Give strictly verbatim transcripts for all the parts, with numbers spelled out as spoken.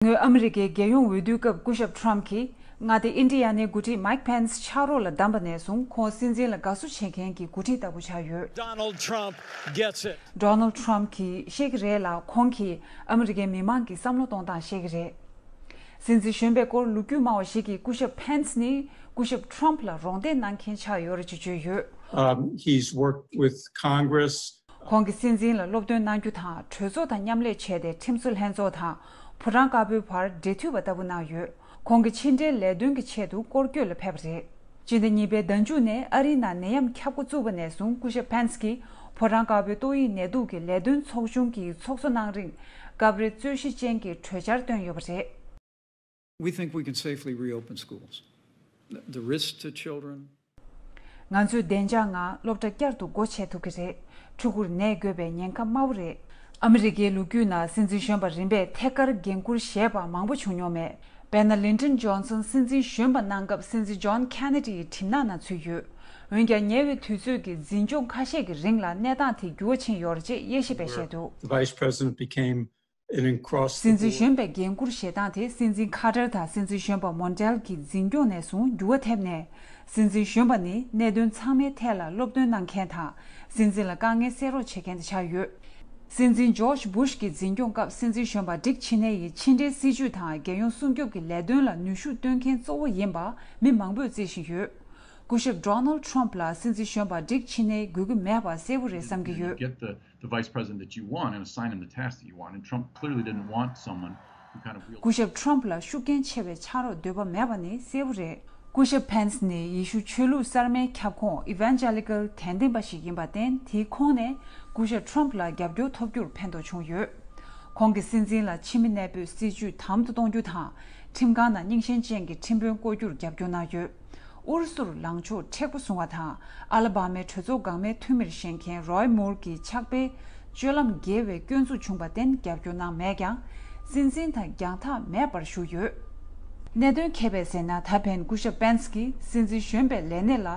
སྔོན་ཨ་མི་རི་ཀའི་རྒྱལ་ཡོངས་འོས་བསྡུའི་སྐབས་སྐུ་ཞབས་ཊམ་གྱིས་མངའ་སྡེ་ཨིན་ཌི་ཡ་ནའི་འགོ་ཁྲིད་མའིག་ཕེན་སི་ཕྱག་རོགས་ལ་བདམས་པ་ནས་བཟུང་ཁོང་སྲིད་འཛིན་ལ་དགའ་བསུ་བྱེད་མཁན་གྱི་འགོ་ཁྲིད་ལྟ་བུ་ཆགས་ཡོད། Donald Trump gets it. ཌོ་ནལ་ཌི་ཊམ་གྱིས་ཤེས་ཀྱི་རེད་ལ། ཁོང་གིས་ཨ་མི་རི་ཀའི་མི་མང་གི་བསམ་བློ་གཏོང་སྟངས་ཤེས་ཀྱི་རེད། སྲིད་འཛིན་གཞོན་པའི་སྐོར་ལོ་རྒྱུས་སྨྲ་བ་ཞིག་གིས་སྐུ་ཞབས་ཕེན་སི་ནི་སྐུ་ཞབས་ཊམ་ལ་རོགས་འདེགས་གནང་མཁན་ཆགས་ཡོད་རེད་ཅེས་བརྗོད་ཡོད། Um, he's worked with Congress. ཁོང་གིས་སྲིད་འཛིན་ལ་སློབ་སྟོན་གནང་རྒྱུ་དང་། གྲོས་ཚོགས་དང་མཉམ་ལས་བྱས་ཏེ་ཁྲིམས་བཟོ་ལྷན་ཚོགས་དང་ཕོ་བྲང་དཀར་པོའི་བར་འབྲེལ་མཐུད་པ་ལྟ་བུ་གནང་ཡོད། ཁོང་གིས་ཕྱི་འབྲེལ་ལས་དོན་གྱི་ཆེད་དུ་སྐོར་སྐྱོད་ལ་ཕེབས་པ་རེད། སྤྱི་ཟླ་གཉིས་པའི་ཟླ་མཇུག་ནས་ཨ་རིའི་ནང་ནད་ཡམས་ཁྱབ་འགོ་བཙུགས་པ་ནས་བཟུང་སྐུ་ཞབས་ཕེན་སི་གིས་ཕོ་བྲང་དཀར་པོའི་ཏོག་དབྱིབས་ནད་དུག་གི་ལས་དོན་ཚོགས་ཆུང་གི་ཚོགས་གཙོ་གནང་རིང་སྐབས་རེ་རྩོད་གཞི་ཅན་གྱི་གྲོས་འཆར་བཏོན་ཡོད་པ་རེད། We think we can safely reopen schools. The risk to children. ང་ཚོས་བདེ་འཇགས་ངང་སློབ་གྲྭ་བསྐྱར་དུ་སྒོ་ཕྱེ་ཐུབ་ཀྱི་རེད། ཕྲུ་གུར་ནད་འགོས་པའི་ཉེན་ཁ་དམའ་བོ་རེད། ཨ་མི་རི་ཀའི་ལོ་རྒྱུས་ནང་སྲིད་འཛིན་གཞོན་པ་རིམ་པས་ཐད་ཀར་འགན་འཁུར་བཞེས་པ་མང་པོ་བྱུང་མྱོང་མེད། དཔེར་ན། ལིན་ཏོན་ཇོན་སོན་སྲིད་འཛིན་གཞོན་པ་གནང་སྐབས་སྲིད་འཛིན་ཇོན་ཁེ་ནེ་ཌིའི་ཁྲིམས་ནག་ནང་ཚུད་ཡོད། འོན་ཀྱང་ཉེ་བའི་དུས་ཚོད་ཀྱི་འཛིན་སྐྱོང་ཁ་ཤས་ཀྱི་རིང་ལ་གནས་སྟངས་དེ་འགྱུར་བ་ཕྱིན་ཡོད་རེད་ཅེས་དབྱེ་ཞིབ་པས་བཤད་འདུག The vice president became an across the board. སྲིད་འཛིན་གཞོན་པའི་འགན་འཁུར་བཞེས་སྟངས་དེ་སྲིད་འཛིན་ཁ་ཏར་དང་སྲིད་འཛིན་གཞོན་པ་མོན་ཏེལ་གྱི་འཛིན་སྐྱོང་ནས་བཟུང་འགྱུར་བ་ཐེབས་ནས། སྲིད་འཛིན་གཞོན་པ་ནི་གནད་དོན་ཚང་མའི་ཐད་ལ་སློབ་སྟོན་གནང་མཁན་དང་། སྲིད་འཛིན་ལ་དཀའ་ངལ་སེལ་རོགས་བྱེད་མཁན་དེ་ཆགས་ཡོད། སྲིད་འཛིན་ཇོརྗ་བུཤ་གི་འཛིན་སྐྱོང་སྐབས་སྲིད་འཛིན་གཞོན་པ་ཌིག་ཆེ་ནེ་ཡིས་ཕྱི་འབྲེལ་སྲིད་ཇུས་དང་རྒྱལ་ཡོངས་སྲུང་སྐྱོབ་ཀྱི་ལས་དོན་ལ་ནུས་ཤུགས་བཏོན་མཁན་གཙོ་བོ་ཡིན་པ་མི་མང་པོས་རྩིས་བཞིན་ཡོད། སྐུ་ཞབས་ཌོ་ནལ་ཌི་ཊམ་ལ་སྲིད་འཛིན་གཞོན་པ་ཌིག་ཆེ་ནེ་དགོས་ཀྱི་མེད་པ་གསལ་པོ་རེད་བསམ་གྱི་ཡོད། Get the, the vice president that you want and assign him the task that you want. And Trump clearly didn't want someone who kind of wields སྐུ་ཞབས་ཊམ་ལ་ཤུགས་རྐྱེན་ཆེ་བའི་ཕྱག་རོགས་འདོད་པ་མེད་པ་ནི་གསལ་པོ་རེད། སྐུ་ཞབས་ཕེན་སི་ནི་ཡེ་ཤུ་ཆོས་ལུགས་གསར་མའི་ཁྱབ་ཁོངས་ཨི་ཝན་ཇེ་ལི་ཀལ་དད་ལྡན་པ་ཞིག་ཡིན་པར་བརྟེན། དེའི་ཁོངས་ནས་སྐུ་ཞབས་ཊམ་ལ་རྒྱབ་སྐྱོར་ཐོབ་རྒྱུར་ཕན་ཐོགས་བྱུང་ཡོད། ཁོང་གིས་སྲིད་འཛིན་ལ་ཕྱི་མི་གནས་སྤོས་སྲིད་ཇུས་དམ་དུ་གཏོང་རྒྱུ་དང་། ཁྲིམས་ཁང་ནང་རྙིང་ཞེན་ཅན་གྱི་ཁྲིམས་དཔོན་བསྐོ་རྒྱུར་རྒྱབ་སྐྱོར་གནང་ཡོད། ཨུ་རུ་སུར་ལངས་ཕྱོགས་མཁྲེགས་པོ་བཟུང་བ་དང་། ཨ་ལ་བྷ་མའི་གྲོས་ཚོགས་འགག་མེད་འཐུས་མིར་བཞེངས་མཁན་རོའི་མུར་གྱི་ཕྱག་དཔེ་སྤྱོད་ལམ་འགལ་བའི་སྐྱོན་འཛུགས་བྱུང་བར་བརྟེན་རྒྱབ་སྐྱོར་གནང་མེད་ཀྱང་། སྲིད་འཛིན་དང་རྒྱང་ཐག་མེད་པར་བཞུགས་ཡོད། གནད་དོན་ཁེ་ཕན་ཟེར་ན། ད་ཕན་སྐུ་ཞབས་པེན་སི་གིས་སྲིད་འཛིན་གཞོན་པའི་ལས་གནས་ལ་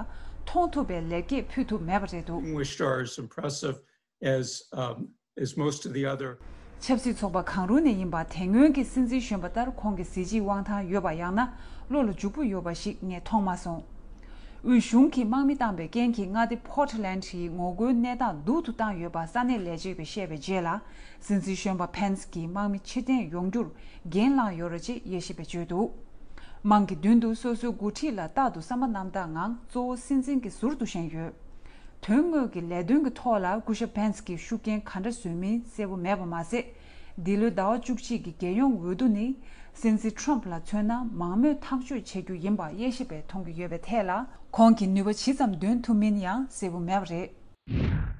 མཐོང་ཐུབ་པའི་ལེགས་སྐྱེས་ཕུལ་ཐུབ་མེད་པ་རེད་འདུག Distinguished are as impressive as, um, as most of the other ཆབ་སྲིད་ཚོགས་པ་གང་རུང་ནས་ཡིན་པ། དེ་སྔོན་གྱི་སྲིད་འཛིན་གཞོན་པ་ལྟར་ཁོང་གི་གཟི་བརྗིད་དབང་ཐང་ཡོད་པ། ཡང་ན་བློ་ལ་འཇུག་པོ་ཡོད་པ་ཞིག་ངས་མཐོང་མ་སོང་། དབུས་གཞུང་གིས་དམག་མི་བཏང་པའི་རྐྱེན་གྱིས་མངའ་སྡེ་ཕོར་ཊི་ལན་ཌིའི་ངོ་རྒོལ་གནས་སྟངས་སྡུག་ཏུ་བཏང་ཡོད་པ་ས་གནས་ལས་བྱེད་པས་བཤད་པའི་རྗེས་ལ། སྲིད་འཛིན་གཞོན་པ་པེན་སི་གིས་དམག་མི་ཕྱིར་འཐེན་ཡོང་རྒྱུར་འགན་བླངས་ཡོད་རེད་ཅེས་དབྱེ་ཞིབ་པས་བརྗོད་འདུག་དམངས་ཀྱི་མདུན་དུ་སོ་སོའི་འགོ་ཁྲིད་ལ་རྟག་ཏུ་བསམ་པ་རྣམ་དག་ངང་གཙོ་བོ་སྲིད་འཛིན་གྱི་ཟུར་དུ་བཞེངས་ཡོད། དོན་དངོས་ཀྱི་ལས་དོན་གྱི་ཐོག་ལ་སྐུ་ཞབས་པེན་སི་གིས་ཤུགས་རྐྱེན་ག་འདྲ་བཟོས་མིན་གསལ་པོ་མེད་པ་མ་ཟད། འདི་ལོའི་ཟླ་བ་བཅུ་གཅིག་གི་རྒྱལ་ཡོངས་འོས་བསྡུ་ནི་སྲིད་འཛིན་ཊམ་ལ་མཚོན་ན་མང་མོས་ཐག་གཅོད་བྱེད་རྒྱུ་ཡིན་པ་དབྱེ་ཞིབ་པས་མཐོང་གི་ཡོད་པའི་ཐད་ལ། ཁོང་གིས་ནུས་པ་ཇི་ཙམ་འདོན་ཐུབ་མིན་ཡང་གསལ་པོ་མེད་པ་རེད།